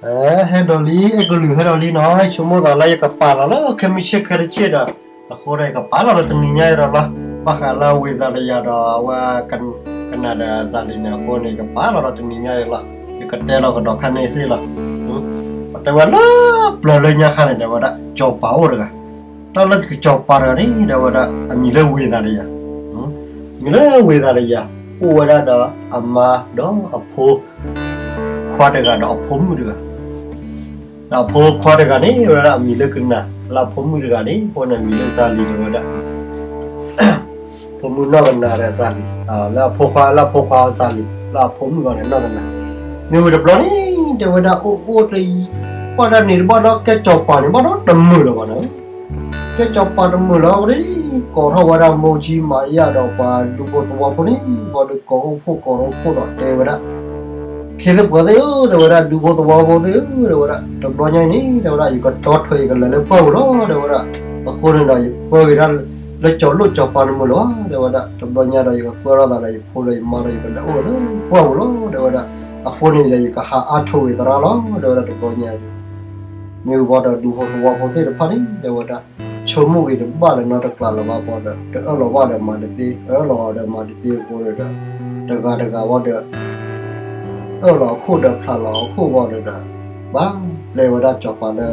အဲ ဟဲဒီးလံ အဲကလုာ်ဟဲဒီးလံနီၤ, ဆိကမိၣ်သးလၢယကပာ်လီၤလၢ ခဲမုၢ်ဆ့ၣ်ခဲတဆ့ၣ်ဒီး အဃိဒီးယကပာ်လီၤလၢတနံၤညါအံၤဒီးလီၤ. ဘၣ်ဃးလၢဝ့ၤသးတယၤဒီး အဝဲ ကနၣ်ဒီးစၤလံၤန့ၣ် အဃိန့ၣ် ယကပာ်လီၤဒီးတနံၤညါအံၤလီၤ. ယကတဲလီၤကဒီးခါန့ၣ်စ့ၢ်လီၤ. ပတဲဝဲလၢပျၢၤလၢညါခါန့ၣ် တဲဝဲဒၣ် စီၤပၤအိၣ်တဂၤ, တၢ်လၢစီၤပၤတဂၤန့ၣ် တဲဝဲဒၣ် အမံၤလၢဝ့ၤသးတယၤ, မံၤလၢဝ့ၤသးတယၤ, အိၣ်ဝဲဒၣ်ဒီးအမါဒီးအဖိ ခွါတဂၤဒီးအဖိမုၣ်တဂၤ, ဒီးအဖိခွါတဂၤန့ၣ် ဝဲဒၣ်အမံၤလၢကနၣ်, လၢအဖိမုၣ်တဂၤန့ၣ် အဖိန့ၣ်အမံၤလၢစၤလံၤ တဲဝဲဒၣ်. ဖိမုၣ်နီၢ်ကနၣ်ဒီးစၤလံၤ, လၢအဖိခွါ လၢအဖိခွါစၤလံၤ လၢအဖိမုၣ်ဂီၢ်န့ၣ်နီၢ်ကနၣ်, မ့ၢ်ဝံၤတဘျီန့ၣ် တဲဝဲဒၣ်အိၣ်အိၣ်တယံၤ, ဘၣ်ဒၣ်န့ၣ်တဘၣ်ဒီး ကဲစီၤပၤန့ၣ် ဘၣ်ဒီးတမုာ်လၢၤဘၣ်နီၤ. ကဲစီၤပၤတမုာ်လၢၤဘၣ်န့ၣ် ကိးထီၣ်ဝဲဒၣ်မိၢ်ကၠံမၤယၣ်ဒီးပှၤဒူဖိသဝီဖိန့ၣ် ဘၣ်ဒီးကိးအိၣ်ဖှိၣ်ကိးထီၣ်အိၣ်ဖှိၣ်ဒီးတဲဝဲဒၣ် ခ့သပှၢ်သ့ၣ်ဧၢ တဲဝဲဒၣ် ဒူဖိသဝီဖိသ့ၣ်ဧၢ တဲဝဲဒၣ် တဘျီညါအံၤန့ၣ် တဲဝဲဒၣ် ယကတီထွဲယကလဲၤလၢပှၢ်ပူၤလီၤ တဲဝဲဒၣ်. အဃိန့ၣ်ဒီး ယပၢက့ၤဒၣ်လၢစီၤလိၣ်စီၤပၤတမုာ်လၢၤဘၣ် တဲဝဲဒၣ်. တဘျီညါဒီး ယကပၢထီၣ်သးဒီးယဖိဒီးယမါဒီး ယကလဲၤအိၣ်လၢပှၢ်ပူၤလီၤ တဲဝဲဒၣ်. အဃိန့ၣ်ဒီး ယကဟးအါထိၣ်ဂ့ၤသရၣ်လီၤ တဲဝဲဒၣ် တဘျီညါအံၤန့ၣ်. မ့ၢ်ဝံၤဒီး ဒူဖိသဝီဖိသ့ၣ်တဖၣ်န့ၣ် တဲဝဲဒၣ် ဆိကမိၣ်ဂ့ၤတဘၣ်လၢၤနီတကျးလၢၤဘၣ်ဘၣ်ဒီး တအၢၣ်လီၤဘၣ်ဒီးမၤတသ့, အၢၣ်လီၤဒီးမၤတသ့အဃိဒီး တဂၤတဂၤဘၣ်ဒီး အၢၣ်လီၤအခိၣ်ဒီးဖျးလီၤအခိၣ်ဘၣ်ဒီး ဘၣ်ပျဲဝဲဒၣ်စီၤပၤလၢ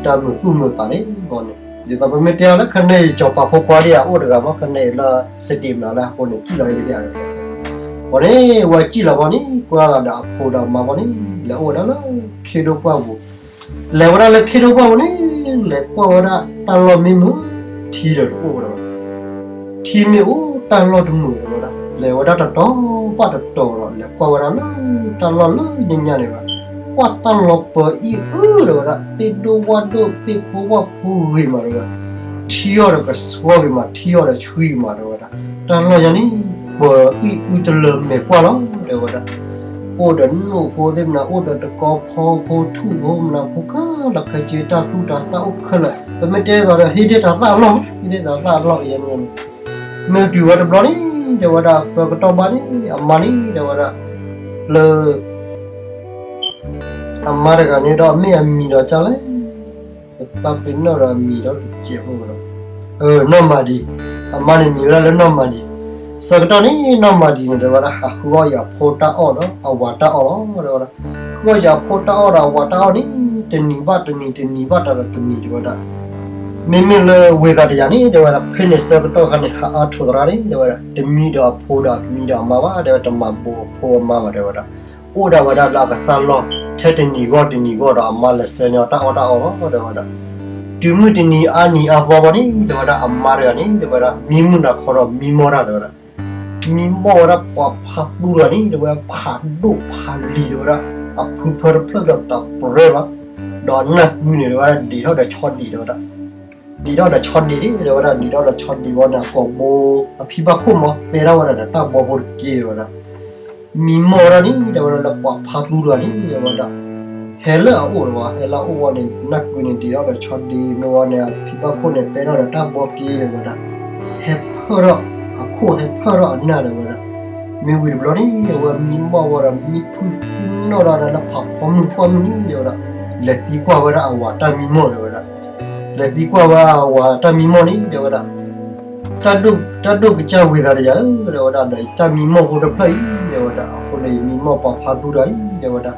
တၢ်မုာ်သူၣ်မုာ်သးန့ၣ်ဘၣ်န့ၣ်. ဒ်သိးပမ့ၢ်တဲအီၤလၢခဲန့ၣ်အံၤ စီၤပၤဖိခွါဒ်အအိၣ်တဂၤမ့ၢ် ခဲန့ၣ်အံၤလၢ စတ့းမနၤလၢအဃိန့ၣ် ကံၣ်လီၤအံၤဒ်အံၤ ဘၣ်န့ၣ် ဝဲကံၣ်လီၤဘၣ်န့ၣ် ကွၢ်သးဒီးအဖိဒီးအမါဘၣ်န့ၣ် လဲၤအိၣ်ဝဲဒၣ်လၢခ့ဒိၣ်ပှၢ်ပူၤ လဲၤဝဲဒၣ်လၢခ့ဒိၣ်ပှၢ်ပူၤန့ၣ် လဲၤကွၢ်ဝဲဒၣ်တၢ်လီၢ်မ့ၢ်မုာ် ထံဒီးတအိၣ်ဝဲဒၣ်ဘၣ်. ထံမ့ၢ်အိၣ်တၢ်လီၢ်တမုာ်ဝဲဒၣ်. လဲၤဝဲဒၣ်တတီၤဘၣ်တတီၤဒီး လဲၤကွၢ်ဝဲဒၣ်လၢတၢ်လီၢ်လၢညါညါန့ၣ်ဘၣ်. ကွၢ်တၢ်လီၢ်ပၢၤအံၣ်အုၣ်ဒီးဝဲဒၣ် သ့ၣ်ဒိၣ်ဝၣ်ဒိၣ် သ့ၣ်ဖိဝၣ်ဖိဂ့ၤမးဒီးဝဲဒၣ်. ထံအီၤဒီးကဆှီဂ့ၤမး ထံအီၤဒီးဆှံဂ့ၤမးဒီးဝဲဒၣ်. တၢ်လီၢ်ညါန့ၣ် ပၢၤအံၣ်အုၣ်တလၢမဲာ်ကွၢ်လီၤ တဲဝဲဒၣ်. အိၣ်ဒီးနိၣ်ဖိသ့ၣ်မနၤ အိၣ်ဒီးတကီဖီဖိထူၣ်ဖိမနၤ ဖိခဲလၢာ်ခဲဆ့ တၢ်သူၣ်တၢ်သၣ်အိၣ်ခဲလၢာ် ပမ့ၢ်တဲသိးဒီး ဟ့ၣ်ဒ့ၣ်တၢ်သၣ်အလီၢ် ဟ့ၣ်ဒ့ၣ်တၢ်သၣ်အလီၢ်အံၤန့ၣ်. မ့ၢ်တုၤဝဲတဘျီန့ၣ် တဲဝဲဒၣ် အဆၢကတီၢ်ဘၣ်န့ၣ် အမါန့ၣ် တဲဝဲဒၣ် လၢ အမါတဂၤန့ၣ်ဒီး မ့ၢ်အမံၤဒီးကၢ်လဲၣ်, ယသးပ့ၤနီၣ်ဒီးအမံၤဒီးတစဲးဖိဒီး နီၢ်မၤဒံ, အမါန့ၣ်မံၤဝဲဒၣ်လၢနီၢ်မၤဒံ. ဆၢကတီၢ်န့ၣ် နီၢ်မၤဒံန့ၣ် တဲဝဲဒၣ် ဟးဃုအီၣ်ယၤဖိတၢ်အီၣ်ဒီးအဝၤတၢ်အီၣ်လီၤ တဲဝဲဒၣ်. ဃုအီၣ်ယၤဖိတၢ်အီၣ်ဒီးအဝၤတၢ်အီၣ်န့ၣ် တနံၤဘၣ်တနံၤ တနံၤဘၣ်တနံၤ တဲဝဲဒၣ်. မ့မ့ၢ်လၢဝ့ၤသးတယၤန့ၣ် တဲဝဲဒၣ် ဖဲန့ၣ်ဆၢကတီၢ်ခါန့ၣ် ဟးအါထိၣ်သရၣ်န့ၣ် တဲဝဲဒၣ် တမံဒီးအဖိဒီးတမံဒီးအမါဘၣ် တဲဝဲ တမၤဘိးအဖိအမါဘၣ် တဲဝဲဒၣ်. အိၣ်ဒၣ်ဝဲဒၣ်လၢအကစၢ်လီၢ် ထဲတနံၤဂီၢ်တနံၤဂီၢ်ဒီး အမါလဲၤဆှၢန့ၢ်အီၤတၢ်အီၣ်တၢ်အီလီၤ တဲဝဲဒၣ်. တုၤမုၢ်တနံၤအါနံၤအါသီဘၣ်န့ၣ် တဲဝဲဒၣ် အမါတဂၤန့ၣ် တဲဝဲဒၣ် မံမုၢ်နၤခီဒီးမံမီၢ်တၢ် တဲဝဲဒၣ်. မံမီၢ်ဝဲဒၣ်ပှၤဖါသူတဂၤန့ၣ် တဲဝဲဒၣ် ဖးဒိၣ်ဖးလံၤ တဲဝဲဒၣ် အဖုဖၢတဖျၢၣ်ဒီးတၢ်ပြဲဘၣ်, ဒီးနၢ်ကုန့ၣ် တဲဝဲဒၣ် ဒံးထီၣ်ဒီးဆီဒံး တဲဝဲဒၣ်. ဒံးထီၣ်ဒီးဆီဒံးန့ၣ် တဲဝဲဒၣ် ဒံးထီၣ်ဒီးဆီဒံးဝံၤန့ၣ် အကိာ်ဘိ အဖံဘၣ်ခိၣ်မး ပဲထီၣ်ဝဲဒၣ်ဒီးတၢ်ဘီဖိတက့ၢ် တဲဝဲဒၣ်. မံမီၢ်ဝဲဒၣ်န့ၣ် တဲဝဲဒၣ် လၢပှၤဖါသူတဂၤန့ၣ် တဲဝဲဒၣ် ဟဲလၢအအိၣ်လၢၤဘၣ်, ဟဲလၢအအိၣ်ဝံၤန့ၣ် နၢ်ကုန့ၣ် ဒံးထီၣ်ဒီးဆီဒံး မ့ၢ်ဝံၤန့ၣ် အဖံဘၣ်ခိၣ်န့ၣ် ပဲထီၣ်ဒီးတၢ်ဘီက့ၢ် တဲဝဲဒၣ်. ဟဲဖၢၣ်ထီၣ်အခိၣ် ဟဲဖၢၣ်ထီၣ်အနၢ် တဲဝဲဒၣ်. မ့ၢ်ဝံၤတဘျီန့ၣ် အဝဲမံမီၢ်ဝဲဒီး မံဖုသူနီၢ်ဒီးလၢဖးဖီမုၢ်ကွၢ်မုၢ်န့ၣ် တဲဝဲဒၣ် လဲၤသံကွၢ်ဝဲဒၣ်အဝၤတၢ်မံမီၢ် တဲဝဲဒၣ်. လဲၤသံကွၢ်ဝဲအဝၤတၢ်မံမီၢ်န့ၣ် တဲဝဲဒၣ် တၢ်ဒိၣ်ကစၢ်ဝ့ၤသးတယၤဧၢ တဲဝဲဒၣ် ဒီးယတၢ်မံမီၢ်ဖိတဖျၢၣ်အံၤ တဲဝဲဒၣ် အဃိန့ၣ် ယမံမီၢ်ပှၤဖါသူတဂၤအံၤ တဲဝဲဒၣ်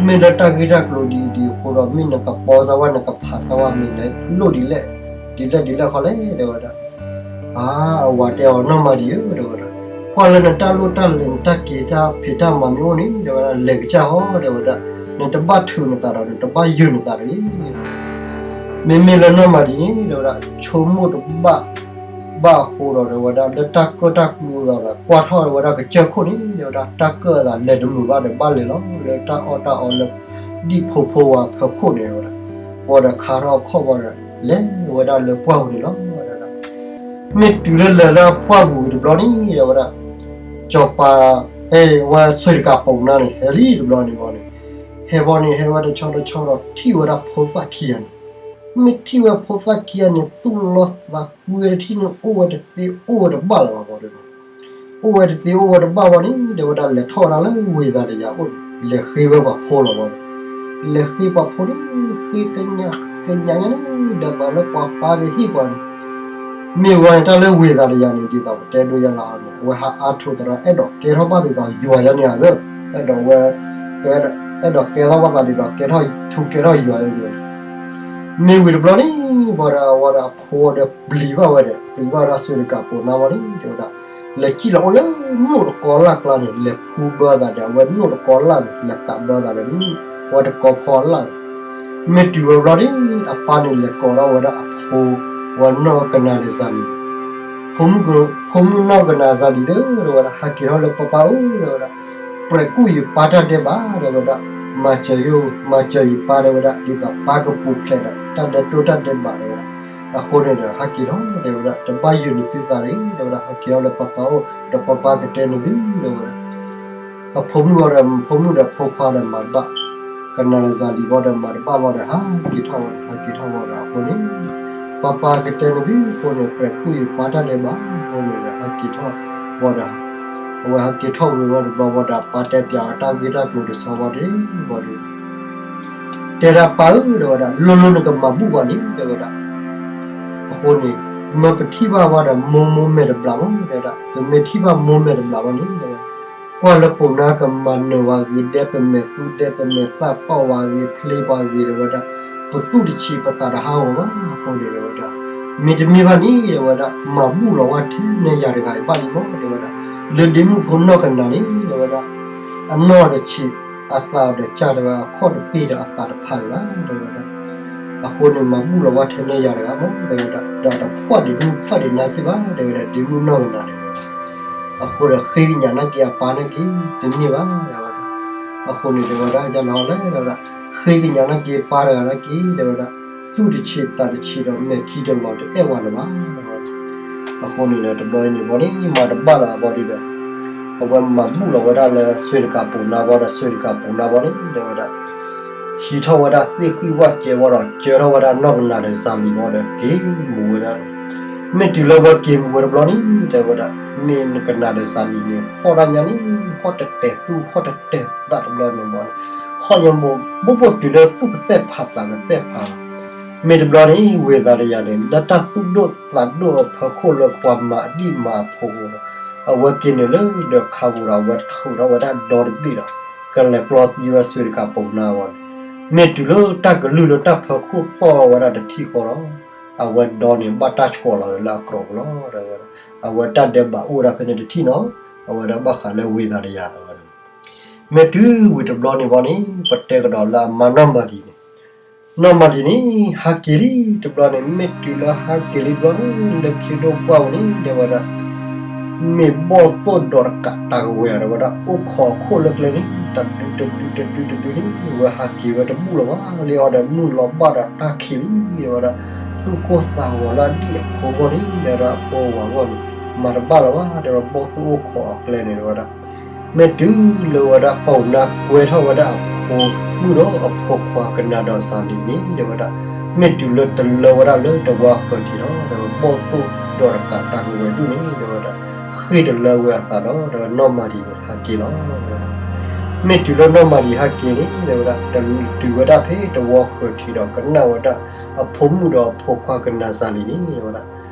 မ့ၢ်လၢတၢ်ဂ့ၢ်တၢ်ကျိၤဒ်အံၤဒ်အဃိဒီး မ့ၢ်နကပီစၢ်ဝဲ နကဖးစၢ်ဝဲ မ့ၢ်လဲၤလိၣ်ဒ်လဲၣ် ဒ်လဲၣ်ဒ်လဲၣ်ဃီလဲၣ် တဲဝဲဒၣ်. အါ အဝၤတဲအီၤ နီၢ်မၤဒံဧၢ တဲဝဲဒၣ် ကွၢ်လၢနတၢ်လိၣ်တၢ်လဲၤ နတၢ်က့ၤတၢ်ဖံးတၢ်မၤမ့ၢ်အိၣ်န့ၣ် တဲဝဲဒၣ် လဲၤကစၢ်ဟီ တဲဝဲဒၣ် နတဘၣ်ထုးနသးဒီး နတဘၣ်ယုာ်နသးတဂ့ၤ မ့မ့ၢ်လၢနီၢ်မၤဒံန့ၣ် တဲဝဲဒၣ် ဆိကမိၣ်တဘၣ်ဘၣ်အဃိဒီး တဲဝဲဒၣ် လၢတၢ်ကၢၣ်တၢ်ကျူအသးဒီး ကွၢ်ထီၣ် တဲဝဲဒၣ် ကစၢၢ်ခိၣ်န့ၣ် တဲဝဲဒၣ် တၢ်ကၢၣ်အသးလဲၤတမုာ်ဘၣ်ဒီး ဘၣ်လဲၤလီၤ လၢတၢ်အီၣ်တၢ်အီလၢ ဒံၣ်ဖိဖိဝၤဖၢခိၣ်န့ၣ် တဲဝဲဒၣ် ဝံၤဒီးခါထီၣ်အခီၣ်ဘၣ်ဒီး လဲၤဝဲဒၣ်လၢပှၢ်ပူၤန့ၣ်လီၤ တဲဝဲဒၣ်. မ့ၢ်တုၤလၢလဲၤလၢအပှၢ်ပူၤဝံၤတဘျီန့ၣ် တဲဝဲဒၣ် စီၤပၤ အဲ ဝဲစွ့ၣ်တကးပိာ်နါန့ၣ် ဟဲလံတဘျီန့ၣ်ဘၣ်န့ၣ် ဟဲဘၣ်န့ၣ် ဟဲဝဲတဆီတဆီဒီး ထံၣ်ဝဲဒၣ်ဖိသၣ်ခံဂၤန့ၣ် မ့ၢ်ထံၣ်ဝဲဖိသၣ်ခံဂၤန့ၣ် သူၣ်လီသးကွံဝဲတထံၣ်န့ၣ် အိၣ်ဝဲတသ့အိၣ်ဝဲတဘၣ်လၢၤဘၣ်ဘၣ်ဒီး အိၣ်ဝဲတသ့အိၣ်ဝဲတဘၣ်ဘၣ်န့ၣ် တဲဝဲဒၣ် လဲၤထီၣ်ဝဲဒၣ်လၢဝ့ၤသးတယၤအိၣ်န့ၣ် လဲၤဃ့ဝဲပှၤဖိလီၤဘၣ်ဒီး လဲၤဃ့ပှၤဖိန့ၣ် ဃ့ကညးကညးညါန့ၣ် ဒ်သိးလၢပှၤပၢ်ကဟ့ၣ်ပှၤန့ၣ် မ့ၢ်ဝဲန့ၣ် တၢ်လၢဝ့ၢ်သးတယၤန့ၣ် ဒ်သိးပတဲဒိယၤလီၤန့ၣ် အဝဲဟးအါထိးသရၣ် အဲၣ်ဒိးကဲထီၣ်ဘၣ်ဒ်သိးယွၤယါန့ၣ်ဧါသၢ, အဲၣ်ဒိးဝဲ အဲၣ်ဒိးကဲထီၣ်ဘၣ်သးဒ်သိးကဲထီၣ်ထူကဲထီၣ်ယွၤယါန့ၣ် မ့ၢ်ဝံၤတဘျီန့ၣ် ဘၣ်ဒီးအဝဲဒီးအဖိဒီးပျံၤဘၣ်ဝဲဒီး ပျံၤဘၣ်ဝဲဒၣ်စူးတကးပိာ်နါဘီန့ၣ် တဲဝဲဒၣ် လဲၤစံၣ်လီၤအိၣ်လၢနိၣ်တကီလၢ်ကျါန့ၣ် လဲၤဖူဘၢသးဒီး အဝဲနိၣ်တကီလၢ်န့ၣ် လဲၤကးဘၢသးဒီး ပှၤတကီဖီလၢ်န့ၣ် မ့ၢ်တုၤဝဲဘျီန့ၣ် အပၢ်န့ၣ်လဲၤကိးထီၣ်ဝဲဒၣ်အဖိ ဝဲနီၢ်ကနၤဒီးစၤလံၤန့ၣ် ဖိမုၣ်က ဖိမုၣ်နီၢ်ကနၤစၤလံၤသၢ တဲဝဲဒၣ် ဟးက့ၤထီၣ်လၢပၢ်ပၢ်ဧၢ တဲဝဲဒၣ် ပြဲးကူၣ်ယပၢ်တၢ်ဒဲးဘး တဲဝဲဒၣ် မၤစၢၤယိၣ် မၤစၢၤယပၢ် တဲဝဲဒၣ် ဒ်သိးပၢ်ကပူၤဖျဲးဒီး တၢ်ဒဲးတိၢ်တၢ်ဒဲးဘး တဲဝဲဒၣ် အဃိန့ၣ်ဒီး ဟးက့ၤထီၣ် တဲဝဲဒၣ် တဘၣ်ယိၢ်န့ၢ်သုသးတဂ့ၤ တဲဝဲဒၣ် ဟးက့ၤထီၣ်လၢပၢ်ပၢ်အိၣ် ဒီးပၢ်ပၢ်ကတဲန့ၢ်သု တဲဝဲဒၣ် အဖိမုၣ်အီၤဒီး ဖိမုၣ်ဒီးဖိခွါဒီးမၤတဘၣ် ကနၤဒီးစၤလံၤဘီဒီးမၤတဘၣ်ဘီဒီး ဟးက့ၤထီၣ်ဝဲ ဟးက့ၤထီၣ်ဝဲဒီးအဃိန့ၣ် ပၢ်ပၢ်ကတဲန့ၢ်သုအဃိန့ၣ် ပြဲးကူၣ်ယပၢ်တၢ်ဒဲးဘး အဃိန့ၣ်ဒီး ဟးက့ၤထီၣ်ဝဲဒီး အဝဲဟးက့ၤထီၣ်ဝံၤဝဲတဘျီဘီဒီး ပၢ်တဲပၠးအီၤတၢ်ဂ့ၢ်တၢ်ကျိၤတဆီဘီတဘီဒီး တဲဒၣ်ပၢ်ဧၢ တဲဝဲဒၣ် လိၤလိၤနကမၤဘူၣ်ဘၣ်န့ၣ် တဲဝဲဒၣ် အဃိန့ၣ် မ့ၢ်ပထံၣ်ဘၣ်ဝဲဒီး မိၢ်မိၢ်မဲာ်တဘျးမး တဲဝဲဒၣ် ပမ့ၢ်ထံၣ်ဘၣ်မိၢ်မဲာ်တဘျးဘၣ်န့ၣ် တဲဝဲဒၣ် ကွၢ်လၢပိာ်နါကမၤနၢၤဝဲဂ့ၤဒဲး ပမဲာ်သူဒဲး ပမဲာ်သၣ်ပီၣ်ဝဲဂ့ၤ ဖျ့ပှၤဂ့ၤ တဲဝဲဒၣ် ပသူၣ်တဆံးပသးတဟးဂီၤဘၣ် အဃိန့ၣ် တဲဝဲဒၣ် မ့တမ့ၢ်ဘၣ်န့ၣ် တဲဝဲဒၣ် မၤဘူၣ်လီၤဝဲထဲနဲယၤတဂၤအံၤဘၣ်လံမး တဲဝဲဒၣ် လၢဒ့မုၣ်ဖိနီၢ်ကနၤန့ၣ် တဲဝဲဒၣ် အနီၢ်တဆံး အသးဒီးကၢ် တဲဝဲ အခီၣ်တပ့ၢ်ဒီးအသးတဖးဒံးဘၣ် တဲဝဲဒၣ် အဃိန့ၣ် မၤဘူၣ်လီၤဝဲထဲနဲယၤတဂၤမး တဲဝဲဒၣ် ဒီးတဖှီၣ်ဒံးမုၢ်ဖှီၣ်ဒံးနါစ့ၢ်ဘၣ် တဲဝဲဒၣ် ဒ့မုၣ်နီၢ်ကနၤန့ၣ် တဲဝဲဒၣ် အဃိဒီးဃ့ကညးနာ်က့ၤအပၢ်နာ်က့ၤ တန့ၢ်ဘၣ် တဲဝဲဒၣ် အဃိန့ၣ် တဲဝဲဒၣ် ယလီၤလဲၣ် တဲဝဲဒၣ် ဃ့ကညးနာ်က့ၤပၢ်တဂၤနာ်က့ၤ တဲဝဲဒၣ် သူၣ်တဆံးသးတဆံးဒီးမဲာ်ထံတလီၤတအဲၣ်ဝဲလၢၤဘၣ် တဲဝဲဒၣ် အဃိန့ၣ်ဒီး တဘျီအံၤန့ၣ်ဘီန့ၣ် မၤတဘၣ်လၢၤဘီဒုဒီး အဝဲမၤဘူၣ်လီၤဝဲဒၣ်လၢစူးတကးပိာ်နါဘီဒီး စူးတကးပိာ်နါဘီန့ၣ် တဲဝဲဒၣ် ဟံးထီၣ်ဝဲဒၣ်သ့ၣ်ဃံဝၣ်စဲးဘီဒီး ကၢထီၣ်ဝဲဒၣ်နီၢ်ကနၤဒီးစၤလံၤဘီဒီး က့ၤမူၤဝဲဒၣ် မ့ၢ်တုၤလၢဝဲက့ၤမူၤဝဲတဘျီန့ၣ် တဲဝဲဒၣ် မ့ၢ်နကနၤဒီးစၤလံၤန့ၣ် ဟီၣ်တၢ်ညါန့ၣ် ဟီၣ်တဲာ်တဲာ်သူၣ် ဟီၣ်တဲာ်တဲာ်သးတဘျီန့ၣ်ဘီန့ၣ် ဟီၣ်ညါဘိဘိဘိတုၤလၢသူၣ်ကသဲၣ်ဖးသးကသဲၣ်ဖးလီၤ မ့ၢ်တဘျီန့ၣ် ဝ့ၢ်သးတယၤန့ၣ် လၢတၢ်သူၣ်ဒိၣ်သးဒိၣ်အဖီခိၣ်လၢပှၤမၤအဒံၣ်မၤအဖိအဃိဒီး အဝဲက့ၤနုာ်လၢဒီးခးပူၤဒီး အဝဲထုးထီၣ်ဝဲဒၣ်ဒီတဘ့ၣ်ဒီး ကလဲၤကျီသံဝဲစူးတကးပိာ်နါဘီန့ၣ် မ့ၢ်တုၤလၢတၢ်ကလုၢ်လၢတၢ်ဖီခိၣ်သီၣ်ဝဲဒၣ်တထံၣ်ဃီဒီး အဝဲဒီန့ၣ် ဘၣ်တၢ်ဆှီလီၤလၢအကြိးပူၤလီၤ တဲဝဲဒၣ် အဝဲတၢ်ဒဲးဘးအိၣ်ဝဲဒၣ်ဖဲန့ၣ်တထံၣ်နီၤ အဝဲဒၣ်ဘၣ်ဃးလၢဝ့ၢ်သးတယၤ တဲဝဲဒၣ် မ့ၢ်တုၤဝံၤတဘျီန့ၣ်ဘီန့ၣ် ပတဲကဒီးလၢအမါနီၢ်မၤဒံန့ၣ် နီၢ်မၤဒံန့ၣ် ဟးက့ၤလံတဘျီန့ၣ် မ့ၢ်တုၤလၢဟးက့ၤလံတဘျီန့ၣ် လၢခံဒိၣ်ပှၢ်ပူၤန့ၣ် တဲဝဲဒၣ် မ့ၢ်ဘီၣ်သိၣ်ဒီးတကးတၢ်ကဝဲၤ တဲဝဲဒၣ် အိၣ်ခိးအခိၣ်လၢကျဲန့ၣ် တဒုတဒုတဒုတဒုန့ၣ် ဝဲဟးက့ၤဝဲတဘူၣ်လၢၤဘၣ် လၢအီၤဒီးမုၢ်လီၤဘၣ်ဒီးတၢ်ခံးလံ တဲဝဲဒၣ် သူၣ်ကိၢ်သးဂီၤလၢအဒံၣ်အဖိအဂီၢ်န့ၣ် တဲဝဲဒၣ် အဖိအဝၤအဂီၢ်န့ၣ် မၤတဘၣ်လၢၤဘၣ် တဲဝဲ ဘီၣ်သိၣ်အိၣ်ခိးအကျဲန့ၣ် တဲဝဲဒၣ် မ့ၢ်တုၤလၢဝဲဒၣ်ပိာ်နါကွဲထီၣ်ဝဲဒၣ်အဖိ မုၣ်ဒီးအဖိခွါကနၤဒီးစၤလံၤန့ၣ် တဲဝဲဒၣ် မ့ၢ်တုၤလၢတလၢဝဲဒၣ်လၢတဝါဃၢၤထံးဒီး တဲဝဲဘီၣ်သိၣ်ဒီးတကးတၢ်ကဝဲၤဒူၣ်န့ၣ် တဲဝဲဒၣ် ဃ့ၢ်တလၢဝဲအသးဒီး တဲဝဲနီၢ်မၤဒံန့ၣ် ဟးက့ၤလီၤ တဲဝဲဒၣ် မ့ၢ်တုၤလၢနီၢ်မၤဒံဟးက့ၤန့ၣ် တဲဝဲဒၣ် တတုၤဝဲဒၣ်ဖဲတဝါဃၢၤထံးဒီး ကနၣ်ဝဲဒၣ် အဖိမုၣ်ဒီးအဖိခွါကနၤစၤလံၤန့ၣ် တဲဝဲဒၣ်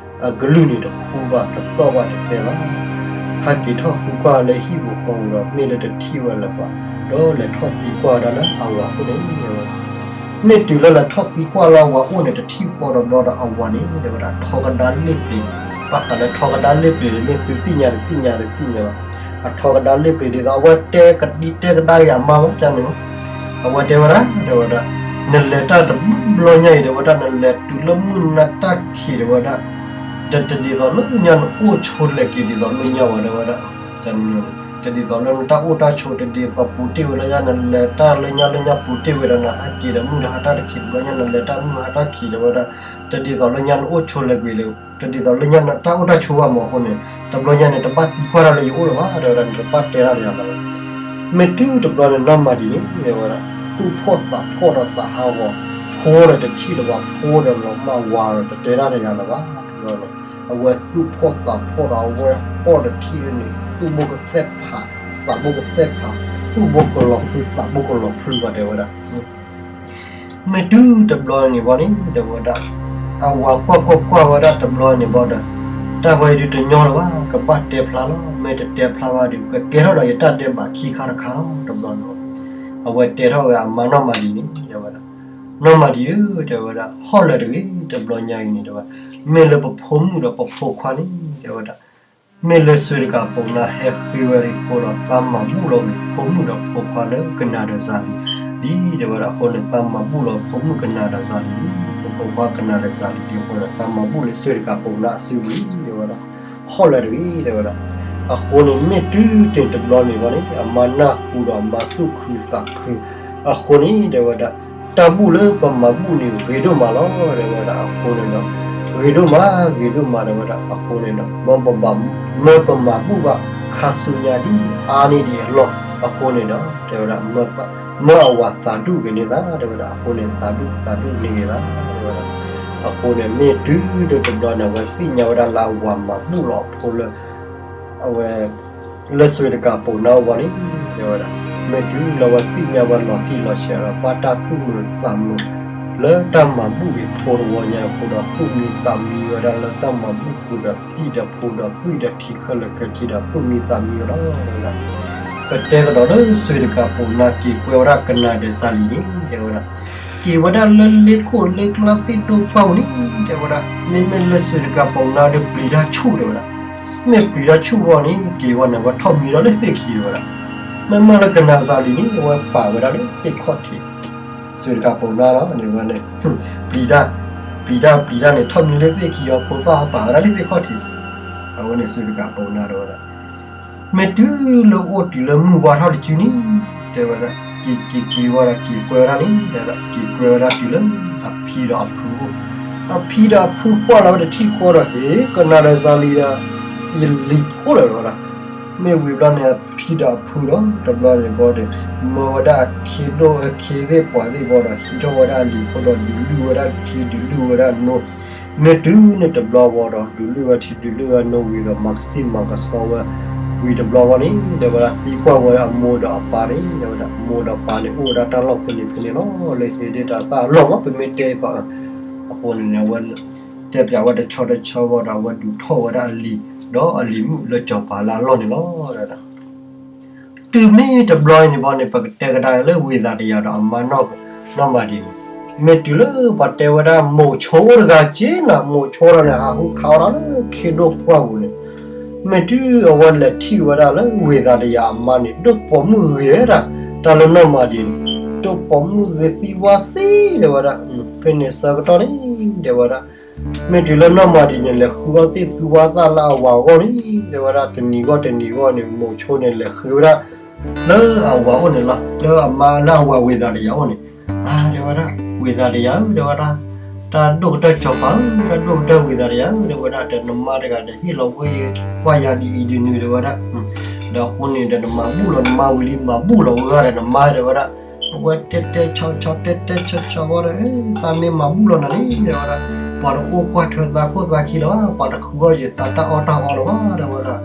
အကလုၢ်န့ၣ်တဃူဘၣ်တသီၣ်ဘၣ်တသဲဘၣ် ဟးက့ၤထီၣ်ဃုကွၢ်လၢဟံၣ်ပူၤဃီပူၤဒီး မ့ၢ်လၢတထံၣ်ဝဲလၢၤဘၣ် ဒီးလဲၤထီၣ်သံကွၢ်ဝဲဒၣ်လၢအဝၤအိၣ်န့ၣ် မ့ၢ်တုၤလၢလဲၤထီၣ်သံကွၢ်လၢအဝၤအိၣ်န့ၣ် တထံၣ်ဃီဒီးဘျီဒီးအဝၤန့ၣ် တဲဝဲဒၣ် ထီကဒါလ့ၣ်ပျ့ၤ ဘၣ်ဃးလၢထီကဒါလ့ၣ်ပျ့ၤန့ၣ် မ့ၢ်သုသ့ၣ်ညါတသ့ၣ်ညါတသ့ၣ်ညါဘၣ် အထီကဒါလ့ၣ်ပျ့ၤဒ်သိး အဝဲတဲကဒံတဲကဒါက့ၤအမါဝဲကန့ၣ် အဝဲတဲဝဲဒၣ် တဲဝဲဒၣ် နလဲၤတၢ်တဘျီညါအံၤ တဲဝဲဒၣ် နလဲၤတုၤလၢမုၢ်နၤတၢ်ခံး တဲဝဲဒၣ် တဒ်သိးလၢညါနအိၣ်ဆိးလဲၤက့ၤဒ်သိးလၢညါဝဲ တဲဝဲဒၣ် တဒ်သိးလၢနတၢ်အိၣ်တၢ်ဆိး တဒ်သိးပူၤတ့ၢ်ဝဲလၢညါ နလဲၤတၢ်လၢညါလၢညါပူၤတ့ၢ်ဝဲဒီး နဟးက့ၤဒီးမုၢ်နၤတၢ်တခံးတဘျီညါ နလဲၤတၢ်မုၢ်နၤတၢ်ခံး တဲဝဲဒၣ် တဒ်သိးလၢညါနအိၣ်ဆိးလဲၤက့ၤ တဒ်သိးလၢညါနတၢ်အိၣ်တၢ်ဆိးဘၣ်မးအဃိန့ၣ် တဘျီညါန့ၣ် တဘၣ်သံကွၢ်တၢ်လၢယအိၣ်လၢၤဘၣ် တဲဝဲဒၣ် နတဘၣ်တဲတၢ်ဒီးယၤလၢၤဘၣ် မ့ၢ်တုၤတဘျီန့ၣ် နီၢ်မၤဒံန့ၣ် တဲဝဲဒၣ် သူၣ်ဖှီၣ်သးဖှီၣ်ဒီးသးဟးဂီၤ ဖိဒီးတထံၣ်လၢၤဘၣ် ဖိဒီးလီၤမၢ် ဝၤဒီးတတဲတၢ်ဒီးယၤလၢၤဘၣ် တဘျီန့ၣ် အဝဲသူၣ်ဖှီၣ်သးဖှီၣ်ဒီးအဝဲဟီၣ်တထံၣ်န့ၣ် သူၣ်ဘိကသဲၣ်ဖး သးဘိကသဲၣ်ဖး သူၣ်ဘိကလီၤဖျုး သးဘိကလီၤဖျုးဘၣ် တဲဝဲဒၣ် မ့ၢ်တုၤတဘျီန့ၣ်ဘီန့ၣ် တဲဝဲဒၣ်, အဝၤကွၢ်ကွၢ်ကွၢ်ဝဲဒၣ်တဘျီန့ၣ်ဘီဒီး, တၢ်ဝဲအံၤဒုးတညီလၢၤဘၣ်, ကဘၣ်တဲဖျါလီၤ, မ့ၢ်တတဲဖျါဘၣ်ဒီး ကကဲထီၣ်ဒီးယတၢ်ဒဲးဘးခံခါတခါလီၤ တဘျီန့ၣ်. အဝဲတဲထီၣ်ဝဲအမါနီၢ်မၤဒံန့ၣ် တဲဝဲဒၣ်, နီၢ်မၤဒံဧၢ တဲဝဲဒၣ်, ဟီၣ်လၢာ်တဂ့ၤ တဘျီညါအံၤန့ၣ် တဲဝဲ, မ့ၢ်လၢပဖိမုၣ်ဒီးပဖိခွါန့ၣ် တဲဝဲဒၣ် မ့ၢ်လၢစူးတကးပိာ်နါဟဲဃ့ဝဲအဃိဒီး သးမၤဘူၣ်လီၤဝံၤ ဖိမုၣ်ဒီးဖိခွါလၢကနၤဒီးစၤလံၤ, ဒ်တဲဝဲဒၣ်အဃိန့ၣ် သးမၤဘူၣ်လီၤဖိမုၣ်ကနၤဒီးစၤလံၤလံ, ဖိခွါကနၤဒီးစၤလံၤဒ်အဃိဒီး သးမၤဘူၣ်လၢစူးတကးပိာ်နါအစုပူၤလံ တဲဝဲဒၣ်, ဟီၣ်လၢာ်တဂ့ၤ တဲဝဲဒၣ်. အဃိန့ၣ် မ့ၢ်တုၤတဘျီန့ၣ်ဘီန့ၣ် အမါနၢ်ဟူဒီးအမါသူၣ်ခုသးခု, အဃိန့ၣ် တဲဝဲဒၣ် တၢ်ဘူၣ်လၢပမၤဘူၣ်န့ၣ် ဂ့ၤဒိၣ်မးလီၤ တဲဝဲဒၣ်အဃိန့ၣ်ဒီး, ဂ့ၤဒိၣ်မး ဂ့ၤဒိၣ်မး တဲဝဲဒၣ်အဃိန့ၣ်ဒီး, မၢပမၤဘူၣ်ဘၣ်ခါဆူညါဒ်အါန့ၢ်ဒံးအလီၢ်အဃိန့ၣ်ဒီး တဲဝဲဒၣ်, မၢအဝၤသးဒူၣ်က့ၤန့ၢ်သး တဲဝဲဒၣ် အဃိန့ၣ် သးဒူၣ်သးဒူၣ်န့ၢ်က့ၤသး တဲဝဲဒၣ်. အဃိန့ၣ် မ့ၢ်တုၤဒိၣ်တဘျီန့ၣ် အဝဲသ့ၣ်ညါဝဲဒၣ်လၢအဝၤမၤဘူၣ်လီၤအဖိလၢ အဝဲ လၢစူးတကးပိာ်နါအဂီၢ်န့ၣ် တဲဝဲဒၣ်, မ့ၢ်တုၤလၢအဝဲသ့ၣ်ညါဝဲလီၤတံၢ်လီၤဆဲးဒီး ဘၣ်တၢ်သူၣ်မုာ်သးမုာ် လၢတၢ်မၤဘူၣ်အဖိတဝီညါအဃိဒီး သူၣ်မံသးမံဝဲဒၣ်လၢတၢ်မၤဘူၣ်ဃုာ်ဒီး တံၢ်ဒီးဖိဒီးသွံၣ်ဒီးထံခဲလၢာ်ခဲဆ့ဒီး သူၣ်မံသးမံဝဲလီၤ တဲဝဲဒၣ်. ပတဲကဒီးလၢစူးတကးပိာ်နါက့ၤကွဲဝဲဒၣ်ကနၤဒီးစၤလံၤန့ၣ် တဲဝဲဒၣ် က့ၤဝဲဒၣ်လၢလ့ခိၣ်လ့ကျါသ့ၣ်ဒိၣ်ပှၢ်ပူၤန့ၣ် တဲဝဲဒၣ်, မ့မ့ၢ်လၢစူးတကးပိာ်နါဒီးပျံၤတၢ်ဆူၣ် တဲဝဲဒၣ်, မ့ၢ်ပျံၤတၢ်ဆူၣ်အဂီၢ်န့ၣ် က့ၤဝဲန့ၣ် အဝဲထီၣ်မံဒီးလၢသ့ၣ်ခံ တဲဝဲဒၣ်, မ့မ့ၢ်လၢကနၤစၤလံၤန့ၣ် အဝဲပာ်ဝဲဒၣ်လၢသ့ၣ်ခီၣ်ထံး, စူးတကးပိာ်နါလီၤန့ၣ်ဝဲန့ၣ် ပျံၤတၢ်, ပျံၤတၢ်ပျံၤတၢ်န့ၣ် ထီၣ်မံလၢသ့ၣ်ခံအီၤ ဖိသၣ်အီၤပာ်ဝဲဒၣ်လၢသ့ၣ်ခီၣ်ထံး, အဝဲန့ၣ်စူးတကးပိာ်နါ တဲဝဲဒၣ် မ့ၢ်တုၤလၢအိၣ်တုၤလၢမုၢ်ဝါထီၣ်တစုန့ၣ် တဲဝဲဒၣ်, က့ၤက့ၤက့ၤဝဲဒီးက့ၤကွဲဝဲဒၣ်န့ၣ် တဲဝဲဒၣ်, က့ၤကွဲဝဲဒၣ်တုၤလၢအဖံဒီးအဖုအိၣ်, အဖံဒီးအဖုကွၢ်လီၤဝဲတထံၣ်ဃီဒီး ဟ့ၣ် ကနၤဒီးစၤလံၤဒီး ယလံၤဖိလီၤ တဲဝဲဒၣ်. မ့ၢ်ဝံၤဘျီန့ၣ် အဖံဒီးအဖုဒီး တဘျီန့ၣ်ဘီဒီး မၢဝဲဒၣ်အခ့ဒိၣ်အခ့သ့ၣ်ပှၤသ့ၣ်ဘီဒီး ဟံးထီၣ်ဝဲဒၣ်အလံၤဖိဒီး ဒုးလုၢ်ဝဲဒၣ်ထံ ဒုးလုၢ်ဝဲဒၣ်နိ, မ့ၢ်တုၤန့ၣ်တဘျီဘီဒီး ဒုးလုၢ်ဝဲထံဒုးလုၢ်ဝဲနိဝံၤဒီး မၤကစံၣ်မၤကစီဝဲ ဝံၤတဘျီဘီန့ၣ် တဲဝဲဒၣ် သံကွၢ်ဝဲအမိၢ်ဒီးအပၢ်န့ၣ် တဲဝဲဒၣ် မိၢ်ဒီးပၢ်န့ၣ် အိၣ်ဝဲဒၣ်တၢ်လီၢ်ဖဲန့ၣ်ဖဲန့ၣ်လီၤ လၢဟ့ဒ့ၣ်တၢ်သၣ်အလီၢ်မး ပမ့ၢ်တဲအီၤ အဃိန့ၣ်န့ၣ် အဝဲတဲပၠးဝဲတဆီတဆီဘီဒီး အဝဲဒုးထီၣ်ဝဲဒၣ်အလံၤ ဒီးအလံၤမုၣ်လၢစီၤပၤလၢအလီၢ်န့ၣ်လီၤ. တုၤမ့ၢ်တဘျီအံၤန့ၣ်ဘီန့ၣ် ပကတဲကဒါလၢဝ့ၤသးတယၤဒီးအမါနီၢ်မၤဒံန့ၣ်, မ့ၢ်တုၤလၢပှၤတဲဝဲဒၣ်မိၤဆိအိၣ်တဂၤက့နၤ မိၤဆိဒီးန့ၣ် ဟးဃုခးဝဲဒၣ်လၢခ့ဒိၣ်ပှၢ်ပူၤန့ၣ်, မ့ၢ်တုၤအဝဲလဲၤထံၣ်ဝဲဒၣ်လၢဝ့ၤသးတယၤအမါန့ၣ် ဒိၣ်ပိာ်မုၣ်ဂ့ၤဝဲဒၣ် တၢ်လၢနီၢ်မၤဒံန့ၣ် ဒိၣ်ပိာ်မုၣ်ဂ့ၤသံဝါသ့ တဲဝဲဒၣ်, ဖဲန့ၣ်ဆၢကတီၢ်န့ၣ် တဲဝဲဒၣ် မ့ၢ်တုၤလၢနီၢ်မၤဒံန့ၣ် လဲၤဃုအီၣ်သ့ၣ်သူဝါသၣ်လၢအဝၤအဂီၢ်န့ၣ် တဲဝဲဒၣ် တနံၤဂီၢ်တနံၤဂီၢ်န့ၣ် မိၤဆိန့ၣ် လဲၤဃ့ဝဲဒၣ် လၢအဝၤအိၣ်န့ၣ်လီၤ လၢအမါလၢအဝၤဝ့ၤသးတယၤအိၣ်န့ၣ်, အါ တဲဝဲဒၣ် ဝ့ၤသးတယၤဧၢ တဲဝဲဒၣ်, တၢ်ဒိၣ်ကတၢၢ်စီၤပၤဧၢ တၢ်ဒိၣ်ကတၢၢ်ဝ့ၤသးတယၤဧၢ တဲဝဲဒၣ် ဒီးနမါတဂၤဒီးဟ့ၣ်လီၤဝဲကွၢ်ယၤဒ်အံၤဒ်နုၤ တဲဝဲဒၣ်, ဒီးအဃိန့ၣ်ဒီးနမၤဘူၣ်လီၤနမါဝံၤလံ မၤဘူၣ်လီၤဝဲဂၤဒီးနမါ တဲဝဲဒၣ်, အဝဲတဲတဲဆီဆီ တဲတဲဆီဆီဝဲဒီး သးမ့ၢ်မၤဘူၣ်လီၤနၤန့ၣ် တဲဝဲဒၣ်, ပှၤတအိၣ်ကွၢ်ထွဲသးခိၣ်သးခံလၢၤဘၣ် ပှၤတဃုအီၣ်ယသးတၢ်အီၣ်တၢ်အီလၢၤဘၣ် တဲဝဲဒၣ်,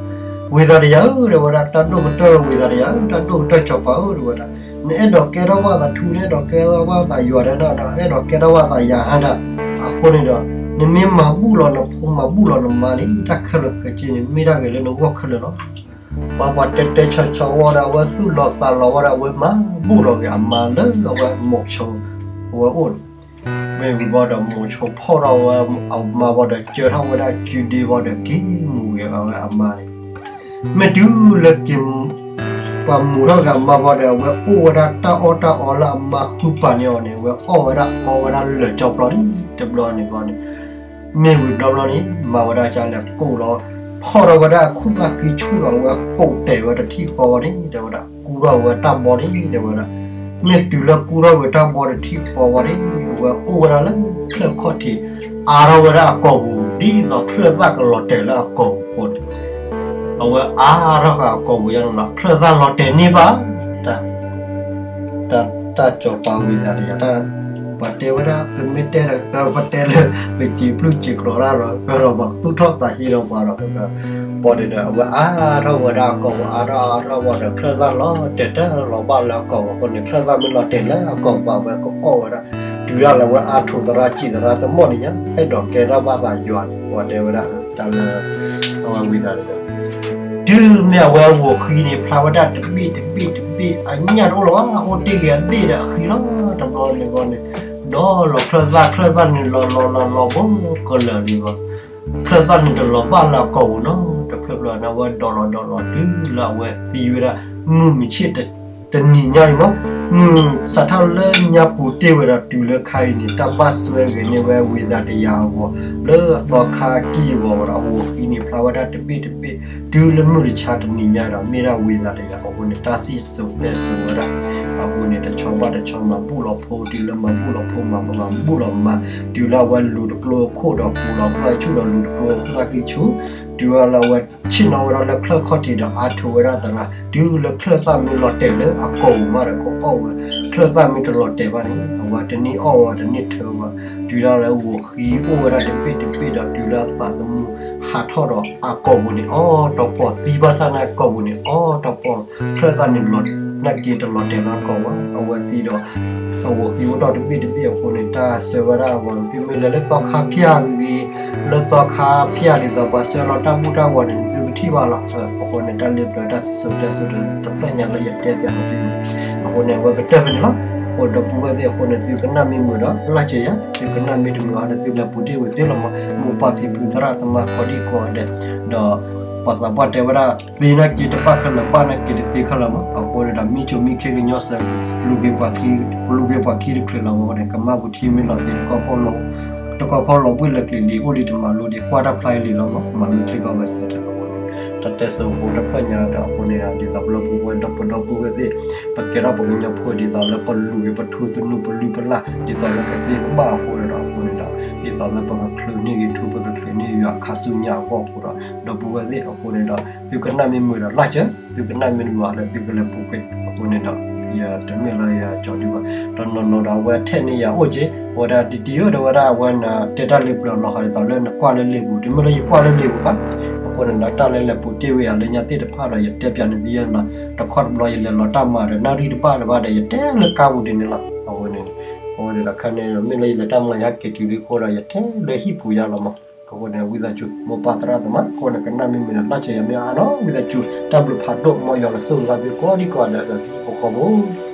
ဝ့ၤသးတယၤဧၢ တဲဝဲဒၣ် တၢ်ဒိၣ်ကတၢၢ်ဝ့ၤသးတယၤဧၢ တၢ်ဒိၣ်ကတၢၢ်စီၤပၤဧၢ တဲဝဲဒၣ်, နအဲၣ်ဒိးကဲထီၣ်ဘၣ်သးထူ နအဲၣ်ဒိးကဲထီၣ်ဘၣ်သးယွၤဒီး နအဲၣ်ဒိးကဲထီၣ်ဘၣ်သးယၤဟါဒၣ်, အဃိန့ၣ်ဒီး နမ့ၢ်မၤဘူၣ်လီၤနဖိမၤဘူၣ်လီၤနမါန့ၣ် တၢ်ခဲလၢာ်ခဲဆ့န့ၣ် မ့ၢ်တၢ်ဂ့ၤလၢနဂီၢ်ခဲလၢာ်လီၤ. ပှၤပှၤတဲတဲဆီဆီဝဲဒီး အဝဲသူၣ်လီၤသးလီၤဝဲဒီး အဝဲမၤဘူၣ်လီၤက့ၤအမါလၢအဝဲမိၤဆိ အဝဲအိၣ်န့ၣ်, မ့ၢ်ဝံၤဘီဒီး မိၤဆိဖီၣ်ထီၣ်ဝဲအမါဘီဒီး ကၢထီၣ်ဝဲဒၣ်ကုဒ့ဘီဒီး က့ၤမူၤဝဲအမါန့ၣ်, မ့ၢ်တုၤလၢက့ၤ ပှၤမူၤထီၣ်က့ၤအမါဘီဒီး အဝဲအိၣ်ဝဲဒၣ်တၢ်အီၣ်တၢ်အီလၢအမါဃုပာ်န့ၢ်အီၤန့ၣ် အဝဲအီၣ်ဝဲဒၣ်အီဝဲဒၣ်လၢာ်ကၠီပျီန့ၣ် တဘျီန့ၣ်ဘီန့ၣ်, မ့ၢ်ဝံၤဘျီဘျီန့ၣ် မၤဝဲဒၣ်ကလဲၣ် ကိးလီၤ ဖီၣ်ထီၣ်ဝဲဒၣ်အခိၣ်သၣ်ခံဆူၣ်ဒီး အဝဲကိးတဲာ်ဝဲတထံၣ်ဃီဝဲန့ၣ် တဲဝဲဒၣ် ကူထီၣ်ဝဲတၢ်ဘီန့ၣ် တဲဝဲဒၣ်, မ့ၢ်တုၤလၢကူထီၣ်ဝဲတၢ်ဘီတထံၣ်ဃီဝဲန့ၣ် အဝဲအိၣ်ဝဲဒၣ်လၢချၢၣ်ခီၣ်ထံး အါထီၣ်ဝဲဒၣ်အကိာ်ပူၤ ဒ်သိးချၢၣ်သၣ်ကလီၤတဲာ်လၢအကိာ်ပူၤအဃိန့ၣ်, အဝဲအါထီၣ်ဃာ်အကိာ်ပူၤယါန့ၣ်လီၤ ချၢၣ်သၣ်လီၤတဲာ်န့ၢ်ဘၣ် တၢ် တၢ်စီၤပၤဝံၤသးတယၤ တၢ် ပှၤတဲဝဲဒၣ် ပမ့ၢ်တဲဒီး ပတဲလၢ ပစံးပျုၢ်စံးကျိးတၢ်ဒီး ကဒီးပှၤသူၣ်ထီၣ်သးဟ့ဒီးပှၤဒီး ဘီန့ၣ်ဒီး အဝဲအါထီၣ်ဝဲဒၣ်အကိာ်ပူၤ အါထီၣ်အါထီၣ်ဝဲဒီး ချၢၣ်သၣ်လီၤတဲာ်တၢ်လီၤဘၣ်လၢအကိာ်ပူၤအဃိန့ၣ် ချၢၣ်သၣ်မ့ၢ်လီၤတဲာ်လၢအကိာ်ပူၤ အဝဲကအီၣ်ဝဲဒၣ် တုၤဒၣ်လဲာ်ဝဲအါထီၣ်သရၣ်စံၣ်သရၣ်သမီၣ်န့ၣ်ညါ အဲၣ်ဒိးကဲထီၣ်ဘၣ်သးယွၤန့ၣ် ပှၤတဲဝဲဒၣ် တၢ်လၢ အဝဲဝံသးတဂၤ တုၤမ့ၢ်အဝဲအဂီၤဃံန့ၣ် ဖျါဝဲဒၣ်တဘ့ၣ်တဘ့ၣ်တဘ့ၣ် အညၣ်တအိၣ်လၢၤဘၣ် အိၣ်တ့ၢ်ဂ့ၤအဘ့ၣ်ဒီးအဃံလီၤ တဘျီန့ၣ်ဘီန့ၣ် ဒီးလီၤချၢၣ်သၣ် ချၢၣ်သၣ်န့ၣ်လီၤလီၤလီၤလီၤဘီကလၢာ်န့ၣ်ဘီ ချၢၣ်သၣ်န့ၣ်တလီၤဘၣ်လၢအကိာ်ပူၤနီၤ တဖျၢၣ်ဖျၢၣ်န့ၣ် အဝဲဒိးလီၤဒိးလီၤတုၤလၢအဝဲသံဝဲဒၣ် မုၢ်မုၢ်ဆ့ၣ် တနံၤညါအံၤမး မုၢ်စးထီၣ်လၢညါပူၤတ့ၢ်ဝဲဒီးတုၤလၢခါအံၤန့ၣ် တၢ်ဘၣ်စွဲဂ့ၤန့ၢ်ဝဲဝံသးတဂၤအဂီၢ် လၢအသီခါကံၢ်အဂီၢ်ဝဲဒီး အဂီၤဃံန့ၣ်ဖျါဝဲဒၣ်တဘ့ၣ်တဘ့ၣ် တုၤလၢမုၢ်တဆါတနံၤညါဒီး မ့ၢ်ဒၣ်ဝံသးတဂၤအဃိန့ၣ် တၢ်စံၣ်စိၤတဲစိၤဝဲဒၣ် အဃိန့ၣ် တဆီဘၣ်တဆီမၤဘူၣ်လီၤဖိ တုၤလၢမၤဘူၣ်လီၤဖိမၤပမၤဘူၣ်လီၤမၤ တုၤလၢအဝဲလူၤတကျိခိၣ်ဒီးပူၤလီၤပှၢ်ဆူၣ်ဒီးလူၤတကျိသၣ်ဃံဆူၣ် တုၤလၢအဝဲဆ့ၣ်နီၤဝဲဒၣ်လၢချၢၣ်ခီၣ်ထံးဒီးအါထိးဝဲဒၣ်သရၣ် တုၤလၢချၢၣ်သၣ်မ့ၢ်လီၤတဲာ်လၢအကိာ်ပူၤမးဒီးကအီၣ်ဝဲ ချၢၣ်သၣ်မ့ၢ်တလီၤတဲာ်ဘၣ်န့ၣ် အဝဲတန့ၢ်အီၣ်ဝဲတန့ၢ်ထၢဝဲ တုၤဒၣ်လၢဂီၤဃံအိၣ်ဝဲဒၣ်တဘ့ၣ်တဘ့ၣ်ဒီးတုၤလၢအသးသမူဟးထီၣ်ဒီးအကိာ်ပူၤန့ၣ် အီၣ်တပီၢ်သံဘၣ်ဆၣ်န့ၣ်အကိာ်ပူၤန့ၣ် အီၣ်တပီၢ် ချၢၣ်သၣ်န့ၣ်လီၤ နာ်က့တလီၤတဲာ်ဘၣ်ကိာ်ဝဲ အဝဲသံဒီး အဂီၤဃံအိၣ်ထီၣ်တဘ့ၣ်တဘ့ၣ်အဃိန့ၣ် တၢ်ဆၢဝဲဒၣ်အဂီၢ် သုမ့ၢ်လဲၤလၢသီခါဖၠၣ်ဂ့ၤဂ့ၤ လၢသီခါဖၠၣ်ဒ်သိးပှၤဆှၢလီၤတၢ်ဘူၣ်တၢ်ဂီၤန့ၣ် သုကထံၣ်ဘၣ်လီၤ. အဃိန့ၣ် တၢ်လ့ပျၢၤတၢ်စံၣ်စိၤတဲစိၤတဖျၢၣ်ညါလၢယတဲပၠးန့ၣ်သုန့ၣ် အဃိန့ၣ် အဝဲကတၢၢ်ဖဲန့ၣ်လီၤ. အိၣ်ဒီပုၢ်ဝဲၢ်သ့ၣ်အဃိန့ၣ် သုကနၣ်မ့ၢ်မုာ်ဒီး လၢ်စၢၤယၤ သုကနၣ်မ့ၢ်တမုာ်အါဒီး သုလဲၤပူၤတ့ၢ်ဝံၤသ့လီၤမး မိၢ်ပၢ်ဖံဖုသရၣ်သမါကိးဒံကိးဂၤဒဲး ဒီး ပှၤသးပှၢ်တဲဝဲဒၣ် သ့နာ်က့တဘၣ်ခဲလၢာ် ဘၣ်နာ်က့တသ့ခဲလၢာ်မး အဃိန့ၣ်ဒီး မံဆိမံခ့ကညီစဲး လူၤက့ၤပှၤခံ လူၤက့ၤပှၤခံတချုးလီၤမးန့ၣ် ကမၣ်ပူၤထံမ့ၢ်လီၤသ့ တကီၢ်ဖီလီၤဘှံးလၢကျံၤလံၤ အိၣ်လံတမၤလိဒံး ကွၢ်တၢ်ဖျါအံၤလံလီၤမး မၤလိချ့ကီၢ်ဝဲစဲးတၢ်အဃိန့ၣ် တၢ်တဲစိၤဖိတဖျၢၣ်ညါဒီးအဃိန့ၣ်ဒီး ဒ်သိးပလၢပူၤဝဲဒီးပဒီပုၢ်ဝဲၢ်သ့ၣ် ပကဲထီၣ်ပှၤကညီဖိဒ်သိးလၢပလူၤက့ၤပထူသနူပလုၢ်ပလၢ် ဒ်သိးလၢကသ့ကဘၣ်အဃိန့ၣ်ဒီး အဃိန့ၣ်ဒီး ဒ်သိးလၢပကချုးန့ၢ်ဂ့ၤထူ ပကချုးန့ၢ်ယွၤခါဆူညါအဂီၢ်အဃိဒီး ဒီပုၢ်ဝဲၢ်သ့ၣ်အဃိန့ၣ်ဒီး သုကနၣ်မ့ၢ်မုာ်ဒီး လၢ်စၢၤ သုကနၣ်မ့ၢ်တမုာ်ဒီး သုကလဲၤပူၤကွံာ်အဃိန့ၣ်ဒီး ယတမ့ၢ်လၢယကၠီဒုဘၣ် တနီၤနီၤဒီးအဝဲထဲန့ၢ်ယၤအိၣ်က့ၤ အဝဲဒၣ်တံၤတံၤဧၢ တဲဝဲဒၣ်အဝဲန့ၣ် တဲတၢ်လ့ပျၢၤလီၤဃးဒ်သိးလၢနကွၢ်လၢလ့ပူၤ တမ့ၢ်လၢယကွၢ်လၢလ့ပူၤဘၣ် အဃိန့ၣ်ဒီး တၢ်လၢလဲၤပူၤတ့ၢ်ဝဲယၤလၢညါသ့ၣ်တဖၣ်ဒီး ယတဲပၠးန့ၢ်သုယဲလီၤ တခီတဘျီယလဲၤလီၤတၢ်မၤဒီး နၣ်ရံၣ်တဘၣ်တဘၣ်ဒီး ယတဲလၢကါပူၤဒ်န့ၣ်လီၤ အဝဲန့ၣ် အဝဲဒၣ်ဒီးခါန့ၣ် မ့ၢ်လၢယလဲၤတၢ်မၤ ယဟဲက့ၤတုၤလံအဃိဒီး ယတဲလၢဟံၣ်ပူၤယါလီၤမး အဃိန့ၣ် ဝံသးစူၤ မိၢ်ပၢ်သရၣ်သမါ အဃိန့ၣ် ကနၣ်မ့ၢ်မုာ်ဒီး လၢ်စၢၤယၤမ့ၢ်အါနီၤ ဝံသးစူၤ တၢ်ဘျုးဖးဒိၣ် မ်ယွၤကဆိၣ်ဂ့ၤဘၣ်သုကိးဒံကိးဂၤဒဲး ဟံၣ်ဖိဃီဖိ